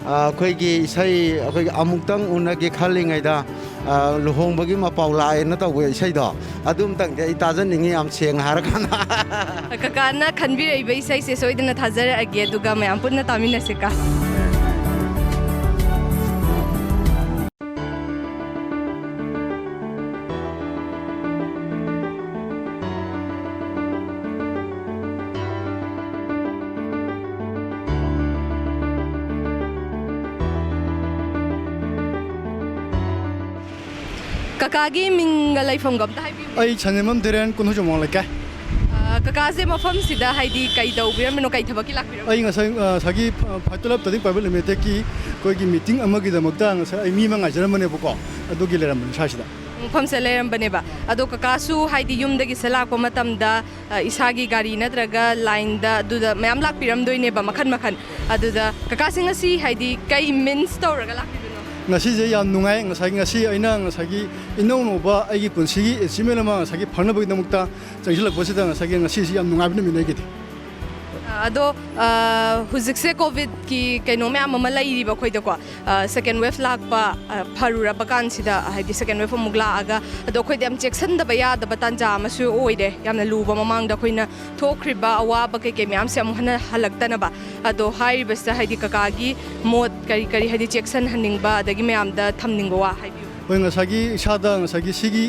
ꯑ, ꯑꯩꯈꯣꯏꯒꯤ ꯏꯁꯩ, ꯑꯩꯈꯣꯏꯒꯤ "ꯑꯃꯨꯛꯇꯪ ꯎꯅꯒꯦ ꯈꯜꯂꯤꯉꯩꯗ", ꯑ, "ꯂꯨꯍꯣꯡꯕꯒꯤ ꯃꯄꯥꯎ ꯂꯥꯛꯑꯦꯅ" ꯇꯧꯕ ꯏꯁꯩꯗꯣ, ꯑꯗꯨꯝꯇꯪꯗꯤ ꯑꯩ ꯇꯥꯖꯅꯤꯡꯉꯤ, ꯌꯥꯝ ꯁꯦꯡꯅ ꯍꯥꯏꯔꯀꯥꯟꯗ꯫ ꯀꯀꯥꯅ ꯈꯟꯕꯤꯔꯛꯏꯕ ꯏꯁꯩꯁꯦ ꯁꯣꯏꯗꯅ ꯊꯥꯖꯔꯛꯑꯒꯦ, ꯑꯗꯨꯒ ꯃꯌꯥꯝ ꯄꯨꯟꯅ ꯇꯥꯃꯤꯟꯅꯁꯤꯀ꯫ ꯀꯀꯥꯒꯤ ꯃꯤꯡꯒ ꯂꯩꯐꯝꯒ ꯑꯝꯇ ꯍꯥꯏꯕꯤꯌꯨ꯫ ꯑꯩ ꯁꯟꯖꯦꯟꯕꯝ ꯙꯤꯔꯦꯟ, ꯀꯣꯟꯊꯧꯖꯝ ꯋꯥꯡ ꯂꯩꯀꯥꯏ꯫ ꯑ, ꯀꯀꯥꯁꯦ ꯃꯐꯝꯁꯤꯗ ꯍꯥꯏꯗꯤ ꯀꯩ ꯇꯧꯕꯤꯔꯝꯃꯤꯅꯣ, ꯀꯩ ꯊꯕꯛꯀꯤ ꯂꯥꯛꯄꯤꯔꯝꯃꯤꯅꯣ? ꯑꯩ ꯉꯁꯥꯏ, ꯑ, ꯉꯁꯥꯏꯒꯤ ꯐ-, ꯐꯥꯏꯇꯣꯂꯥꯞ ꯇ꯭ꯔꯦꯗꯤꯡ ꯄ꯭ꯔꯥꯏꯚꯦꯠ ꯂꯤꯃꯤꯇꯦꯗꯀꯤ ꯑꯩꯈꯣꯏꯒꯤ ꯃꯤꯇꯤꯡ ꯑꯃꯒꯤꯗꯃꯛꯇ ꯉꯁꯥꯏ ꯑꯩ ꯃꯤ ꯑꯃ ꯉꯥꯏꯖꯔꯝꯕꯅꯦꯕꯀꯣ, ꯑꯗꯨꯒꯤ ꯂꯩꯔꯝꯕꯅꯤ ꯁ꯭ꯋꯥꯏꯁꯤꯗ꯫ ꯃꯐꯝꯁꯤꯗ ꯂꯩꯔꯝꯕꯅꯦꯕ꯫ ꯑꯗꯣ ꯀꯀꯥꯁꯨ ꯍꯥꯏꯗꯤ ꯌꯨꯝꯗꯒꯤ ꯁꯤꯗ ꯂꯥꯛꯄ ꯃꯇꯝꯗ, ꯑ, ꯏꯁꯥꯒꯤ ꯒꯥꯔꯤ ꯅꯠꯇ꯭ꯔꯒ ꯂꯥꯏꯟꯗ ꯑꯗꯨꯗ ꯃꯌꯥꯝ ꯂꯥꯛꯄꯤꯔꯝꯗꯣꯏꯅꯦꯕ, ꯃꯈꯟ ꯃꯈꯟ꯫ ꯑꯗꯨꯗ ꯀꯀꯥꯁꯦ ꯉꯁꯤ ꯍꯥꯏꯗꯤ ꯀꯩ ꯃꯤꯟꯁ ꯇꯧꯔꯒ ꯂꯥꯛꯄꯤꯕꯅꯣ? ꯉꯁꯤꯁꯦ ꯌꯥꯝ ꯅꯨꯡꯉꯥꯏ꯫ ꯉꯁꯥꯏ, ꯉꯁꯤ ꯑꯩꯅ ꯉꯁꯥꯏꯒꯤ ꯏꯅꯧ ꯅꯧꯕ ꯑꯩꯒꯤ ꯄꯨꯟꯁꯤꯒꯤ ꯑꯦꯆꯤꯞꯃꯦꯟ ꯑꯃ ꯉꯁꯥꯏꯒꯤ ꯐꯪꯅꯕꯒꯤꯗꯃꯛꯇ ꯆꯪꯁꯤꯜꯂꯛꯄꯁꯤꯗ ꯉꯁꯥꯏꯒꯤ ꯉꯁꯤꯁꯤ ꯌꯥꯝ ꯅꯨꯡꯉꯥꯏꯕ ꯅꯨꯃꯤꯠꯅꯤ ꯑꯩꯒꯤꯗꯤ꯫ ꯑꯗꯣ, ꯑ, ꯍꯧꯖꯤꯛꯁꯦ ꯀꯣꯚꯤꯗꯀꯤ ꯀꯩꯅꯣ ꯃꯌꯥꯝ ꯑꯃ ꯂꯩꯔꯤꯕ ꯑꯩꯈꯣꯏꯗꯀꯣ, ꯑ, second wave ꯂꯥꯛꯄ, ꯑ, ꯐꯔꯨꯔꯕ ꯀꯥꯟꯁꯤꯗ, ꯍꯥꯏꯗꯤ second wave ꯑꯃꯨꯛ ꯂꯥꯛꯑꯒ, ꯑꯗꯣ ꯑꯩꯈꯣꯏꯗꯤ ꯌꯥꯝ ꯆꯦꯛꯁꯤꯟꯗꯕ ꯌꯥꯗꯕ ꯇꯥꯟꯖꯥ ꯑꯃꯁꯨ ꯑꯣꯏꯔꯦ꯫ ꯌꯥꯝꯅ ꯂꯨꯕ ꯃꯃꯥꯡꯗ ꯑꯩꯈꯣꯏꯅ ꯊꯣꯛꯈ꯭ꯔꯤꯕ ꯑꯋꯥꯕ ꯀꯩꯀꯩ ꯃꯌꯥꯝꯁꯦ ꯑꯃꯨꯛ ꯍꯟꯅ ꯍꯜꯂꯛꯇꯅꯕ꯫ ꯑꯗꯣ ꯍꯥꯏꯔꯤꯕꯁꯤꯗ ꯍꯥꯏꯗꯤ ꯀꯀꯥꯒꯤ ꯃꯣꯠ ꯀꯔꯤ ꯀꯔꯤ, ꯍꯥꯏꯗꯤ ꯆꯦꯛꯁꯤꯟꯍꯟꯅꯤꯡꯕ ꯑꯗꯒꯤ ꯃꯌꯥꯝꯗ ꯊꯝꯅꯤꯡꯕ ꯋꯥ ꯍꯥꯏꯕꯤꯌꯨ꯫ ꯍꯣꯏ, ꯉꯁꯥꯏꯒꯤ ꯏꯁꯥꯗ ꯉꯁꯥꯏꯒꯤ ꯁꯤꯒꯤ,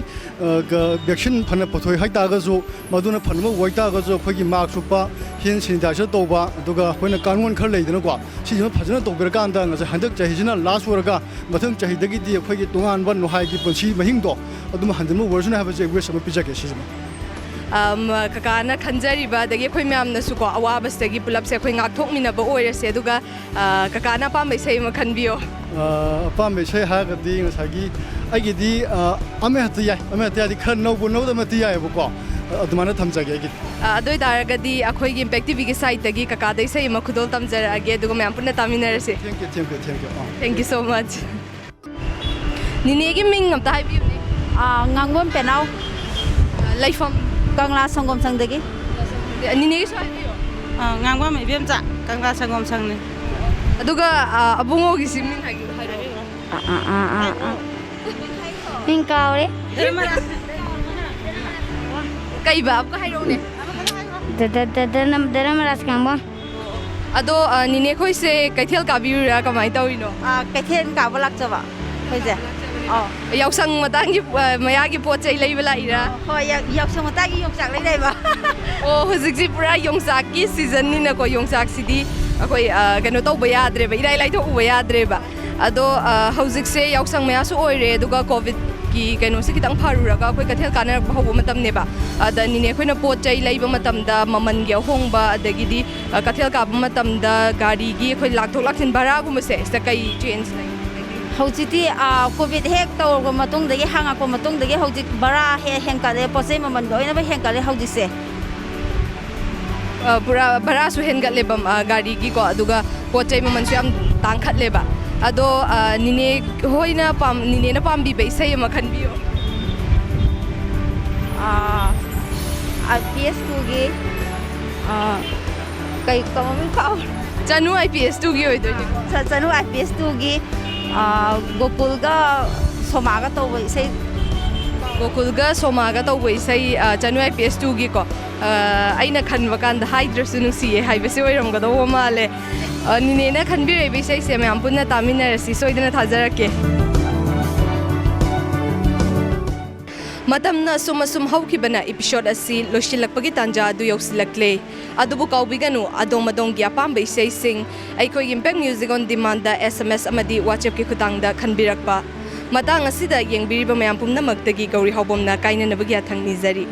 ꯑ, ꯒ-, vaccine ꯐꯅ ꯄꯨꯊꯣꯛꯑꯦ ꯍꯥꯏꯇꯥꯔꯒꯁꯨ, ꯃꯗꯨꯅ ꯐꯅꯕ ꯑꯣꯏꯇꯥꯔꯒꯁꯨ ꯑꯩꯈꯣꯏꯒꯤ mask ꯎꯞꯄ, hand sanitizer ꯇꯧꯕ, ꯑꯗꯨꯒ ꯑꯩꯈꯣꯏꯅ ꯀꯥꯡꯂꯣꯟ ꯈꯔ ꯂꯩꯗꯅꯀꯣ, ꯁꯤꯁꯤꯃ ꯐꯖꯅ ꯇꯧꯕꯤꯔꯀꯥꯟꯗ ꯉꯁꯥꯏ ꯍꯟꯗꯛ ꯆꯍꯤꯁꯤꯅ last ꯑꯣꯏꯔꯒ ꯃꯊꯪ ꯆꯍꯤꯗꯒꯤꯗꯤ ꯑꯩꯈꯣꯏꯒꯤ ꯇꯣꯉꯥꯟꯕ ꯅꯨꯡꯍꯥꯏꯒꯤ ꯄꯨꯟꯁꯤ ꯃꯍꯤꯡꯗꯣ ꯑꯗꯨꯝ ꯍꯟꯖꯤꯟꯕ ꯑꯣꯏꯔꯁꯅꯨ ꯍꯥꯏꯕꯁꯦ wish ꯑꯃ ꯄꯤꯖꯒꯦ ꯁꯤꯁꯤꯃ꯫ ꯑꯝ, ꯀꯀꯥꯅ ꯈꯟꯖꯔꯤꯕ, ꯑꯗꯒꯤ ꯑꯩꯈꯣꯏ ꯃꯌꯥꯝꯅꯁꯨꯀꯣ, ꯑꯋꯥꯕꯁꯤꯗꯒꯤ ꯄꯨꯂꯞꯁꯦ ꯑꯩꯈꯣꯏ ꯉꯥꯛꯊꯣꯛꯃꯤꯟꯅꯕ ꯑꯣꯏꯔꯁꯦ꯫ ꯑꯗꯨꯒ, ꯑ, ꯀꯀꯥꯅ ꯑꯄꯥꯝꯕ ꯏꯁꯩ ꯑꯃ ꯈꯟꯕꯤꯌꯣ꯫ ꯑ, ꯑꯄꯥꯝꯕ ꯏꯁꯩ ꯍꯥꯏꯔꯒꯗꯤ ꯉꯁꯥꯏꯒꯤ ꯑꯩꯒꯤꯗꯤ, ꯑ, ꯑꯃ ꯍꯦꯛꯇ ꯌꯥꯏ, ꯑꯃ ꯍꯦꯛꯇ ꯌꯥꯏꯗꯤ ꯈꯔ ꯅꯧꯕ ꯅꯧꯗꯕ ꯅꯠꯇꯦ ꯌꯥꯏꯑꯕꯀꯣ꯫ ꯑ, ꯑꯗꯨꯃꯥꯏꯅ ꯊꯝꯖꯒꯦ ꯑꯩꯒꯤꯗꯤ꯫ ꯑ, ꯑꯗꯨ ꯑꯣꯏꯇꯥꯔꯒꯗꯤ ꯑꯩꯈꯣꯏꯒꯤ Impact ꯇꯤ ꯚꯤꯒꯤ ꯁꯥꯏꯠꯇꯒꯤ ꯀꯀꯥꯗ ꯏꯁꯩ ꯑꯃ ꯈꯨꯗꯣꯜ ꯇꯝꯖꯔꯛꯑꯒꯦ, ꯑꯗꯨꯒ ꯃꯌꯥꯝ ꯄꯨꯟꯅ ꯇꯥꯃꯤꯟꯅꯔꯁꯤ꯫ Thank you, thank you, thank you. ꯑ꯫ Thank you so much. ꯅꯤꯅꯦꯒꯤ ꯃꯤꯡ ꯑꯝꯇ ꯍꯥꯏꯕꯤꯌꯨꯅꯦ꯫ ꯑꯥ, ꯉꯥꯡꯕꯝ ꯄꯦꯅꯥꯎ꯫ ꯑ, ꯂꯩꯐꯝ? ꯀꯪꯂꯥ ꯁꯪꯒꯣꯝ ꯁꯪꯗꯒꯤ꯫ ꯅꯤꯅꯦꯒꯤꯁꯨ ꯍꯥꯏꯕꯤꯌꯣ꯫ ꯑꯥ, ꯉꯥꯡꯕꯝ ꯏꯕꯦꯝꯆꯥ, ꯀꯪꯂꯥ ꯁꯪꯒꯣꯝ ꯁꯪꯅꯤ꯫ ꯑꯗꯨꯒ, ꯑ, ꯑꯕꯨꯡꯉꯣꯒꯤꯁꯤ ꯃꯤꯡ ꯍꯥꯏꯕꯤꯌꯨ, ꯍꯥꯏꯔꯛꯑꯣ꯫ ꯑꯥ, ꯑꯥ, ꯑꯥ, ꯑꯥ, ꯑꯥ꯫ ꯃꯤꯡ ꯀꯥꯎꯔꯦ꯫ ꯀꯩꯕ? ꯑꯃꯨꯛꯀ ꯍꯥꯏꯔꯛꯎꯅꯦ꯫ ꯗ-, ꯗ-, ꯗ-, ꯗꯅ-, ꯗꯅꯃꯔꯥꯖ ꯉꯥꯡꯕꯝ꯫ ꯑꯗꯣ, ꯑ, ꯅꯤꯅꯦ ꯈꯣꯏꯁꯦ ꯀꯩꯊꯦꯜ ꯀꯥꯕꯤꯔꯨꯔꯥ, ꯀꯃꯥꯏꯅ ꯇꯧꯔꯤꯅꯣ? ꯑꯥ, ꯀꯩꯊꯦꯜ ꯀꯥꯕ ꯂꯥꯛꯆꯕ ꯑꯩꯈꯣꯏꯁꯦ꯫ ꯑꯥ꯫ ꯌꯥꯎꯁꯪ ꯃꯇꯥꯡꯒꯤ, ꯑ, ꯃꯌꯥꯒꯤ ꯄꯣꯠ ꯆꯩ ꯂꯩꯕ ꯂꯥꯛꯏꯔꯥ? ꯍꯣꯏ, ꯌꯥ-, ꯌꯥꯎꯁꯪ ꯃꯇꯥꯡꯒꯤ ꯌꯣꯡꯆꯥꯛ ꯂꯩꯔꯛꯏꯕ꯫ ꯑꯣ, ꯍꯧꯖꯤꯛꯁꯤ ꯄꯨꯔꯥ ꯌꯣꯡꯆꯥꯛꯀꯤ ꯁꯤꯖꯟꯅꯤꯅꯀꯣ, ꯌꯣꯡꯆꯥꯛꯁꯤꯗꯤ ꯑꯩꯈꯣꯏ, ꯑ, ꯀꯩꯅꯣ ꯇꯧꯕ ꯌꯥꯗ꯭ꯔꯦꯕ, ꯏꯔꯥꯏ ꯂꯥꯏꯊꯣꯛ ꯎꯕ ꯌꯥꯗ꯭ꯔꯦꯕ꯫ ꯑꯗꯣ, ꯑ, ꯍꯧꯖꯤꯛꯁꯦ ꯌꯥꯎꯁꯪ ꯃꯌꯥꯁꯨ ꯑꯣꯏꯔꯦ, ꯑꯗꯨꯒ ꯀꯣꯚꯤꯗꯀꯤ ꯀꯩꯅꯣꯁꯦ ꯈꯤꯇꯪ ꯐꯔꯨꯔꯒ ꯑꯩꯈꯣꯏ ꯀꯩꯊꯦꯜ ꯀꯥꯟꯅꯔꯛꯄ ꯍꯧꯕ ꯃꯇꯝꯅꯦꯕ꯫ ꯑꯗ ꯅꯤꯅꯦ ꯑꯩꯈꯣꯏꯅ ꯄꯣꯠ ꯆꯩ ꯂꯩꯕ ꯃꯇꯝꯗ ꯃꯃꯜꯒꯤ ꯑꯍꯣꯡꯕ, ꯑꯗꯒꯤꯗꯤ, ꯑ, ꯀꯩꯊꯦꯜ ꯀꯥꯕ ꯃꯇꯝꯗ ꯒꯥꯔꯤꯒꯤ ꯑꯩꯈꯣꯏ ꯂꯥꯛꯊꯣꯛ ꯂꯥꯛꯁꯤꯟ ꯚꯔꯥꯒꯨꯝꯕꯁꯦ, ꯁꯤꯗ ꯀꯩ ꯆꯦꯟꯖ ꯂꯩ? ꯍꯧꯖꯤꯛꯇꯤ, ꯑ, ꯀꯣꯚꯤꯗ ꯍꯦꯛ ꯇꯧꯔꯕ ꯃꯇꯨꯡꯗꯒꯤ, ꯍꯥꯡꯉꯛꯄ ꯃꯇꯨꯡꯗꯒꯤ ꯍꯧꯖꯤꯛ ꯚꯔꯥ ꯍꯦ-, ꯍꯦꯟꯀꯠꯂꯦ, ꯄꯣꯠ ꯆꯩ ꯃꯃꯜ ꯂꯣꯏꯅꯃꯛ ꯍꯦꯟꯀꯠꯂꯦ ꯍꯧꯖꯤꯛꯁꯦ꯫ ꯑ, ꯄꯨꯔꯥ ꯚꯔꯥꯁꯨ ꯍꯦꯟꯒꯠꯂꯦꯕ, ꯑ, ꯒꯥꯔꯤꯒꯤꯀꯣ, ꯑꯗꯨꯒ ꯄꯣꯠ ꯆꯩ ꯃꯃꯜꯁꯨ ꯌꯥꯝ ꯇꯥꯡꯈꯠꯂꯦꯕ꯫ ꯑꯗꯣ, ꯑ, ꯅꯤꯅꯦ ꯍꯣꯏꯅ ꯄꯥꯝ-, ꯅꯤꯅꯦꯅ ꯄꯥꯝꯕꯤꯕ ꯏꯁꯩ ꯑꯃ ꯈꯟꯕꯤꯌꯣ꯫ ꯑꯥ, ꯑꯥꯏ ꯄꯤ ꯑꯦꯁ ꯇꯨꯒꯤ, ꯑꯥ, ꯀꯩ ꯀꯃꯃꯤꯡ ꯀꯥꯎ-, ꯆꯅꯨ ꯑꯥꯏ ꯄꯤ ꯑꯦꯁ ꯇꯨꯒꯤ ꯑꯣꯏꯗꯣꯏꯅꯦ꯫ ꯆ-, ꯆꯅꯨ ꯑꯥꯏ ꯄꯤ ꯑꯦꯁ ꯇꯨꯒꯤ, ꯑꯥ, ꯒꯣꯀꯨꯜꯒ ꯁꯣꯃꯥꯒ ꯇꯧꯕ ꯏꯁꯩ꯫ ꯒꯣꯀꯨꯜꯒ ꯁꯣꯃꯥꯒ ꯇꯧꯕ ꯏꯁꯩ, ꯑ, ꯆꯅꯨ ꯑꯥꯏ ꯄꯤ ꯑꯦꯁ ꯇꯨꯒꯤꯀꯣ꯫ ꯑ, ꯑꯩꯅ ꯈꯟꯕ ꯀꯥꯟꯗ "ꯍꯥꯏꯗ꯭ꯔꯁꯨ ꯅꯨꯡꯁꯤꯌꯦ" ꯍꯥꯏꯕꯁꯤ ꯑꯣꯏꯔꯝꯒꯗꯧꯕ ꯃꯥꯜꯂꯦ꯫ ꯑ, ꯅꯤꯅꯦꯅ ꯈꯟꯕꯤꯔꯛꯏꯕ ꯏꯁꯩꯁꯦ ꯃꯌꯥꯝ ꯄꯨꯟꯅ ꯇꯥꯃꯤꯟꯅꯔꯁꯤ, ꯁꯣꯏꯗꯅ ꯊꯥꯖꯔꯛꯀꯦ꯫ ꯃꯇꯝꯅ ꯑꯁꯨꯝ ꯑꯁꯨꯝ ꯍꯧꯈꯤꯕꯅ episode ꯑꯁꯤ ꯂꯣꯏꯁꯤꯜꯂꯛꯄꯒꯤ ꯇꯥꯟꯖꯥ ꯑꯗꯨ ꯌꯧꯁꯤꯜꯂꯛꯂꯦ꯫ ꯑꯗꯨꯕꯨ ꯀꯥꯎꯕꯤꯒꯅꯨ, ꯑꯗꯣꯝ ꯑꯗꯣꯝꯒꯤ ꯑꯄꯥꯝꯕ ꯏꯁꯩꯁꯤꯡ ꯑꯩꯈꯣꯏꯒꯤ Impact Music on Demand the S M S ꯑꯃꯗꯤ WhatsApp ꯀꯤ ꯈꯨꯠꯊꯥꯡꯗ ꯈꯟꯕꯤꯔꯛꯄ꯫ ꯃꯇꯥꯡ ꯑꯁꯤꯗ ꯌꯦꯡꯕꯤꯔꯤꯕ ꯃꯌꯥꯝ ꯄꯨꯝꯅꯃꯛꯇꯒꯤ ꯒꯧꯔꯤ ꯍꯥꯎꯕꯝꯅ ꯀꯥꯏꯅꯅꯕꯒꯤ ꯌꯥꯊꯪ ꯅꯤꯖꯔꯤ꯫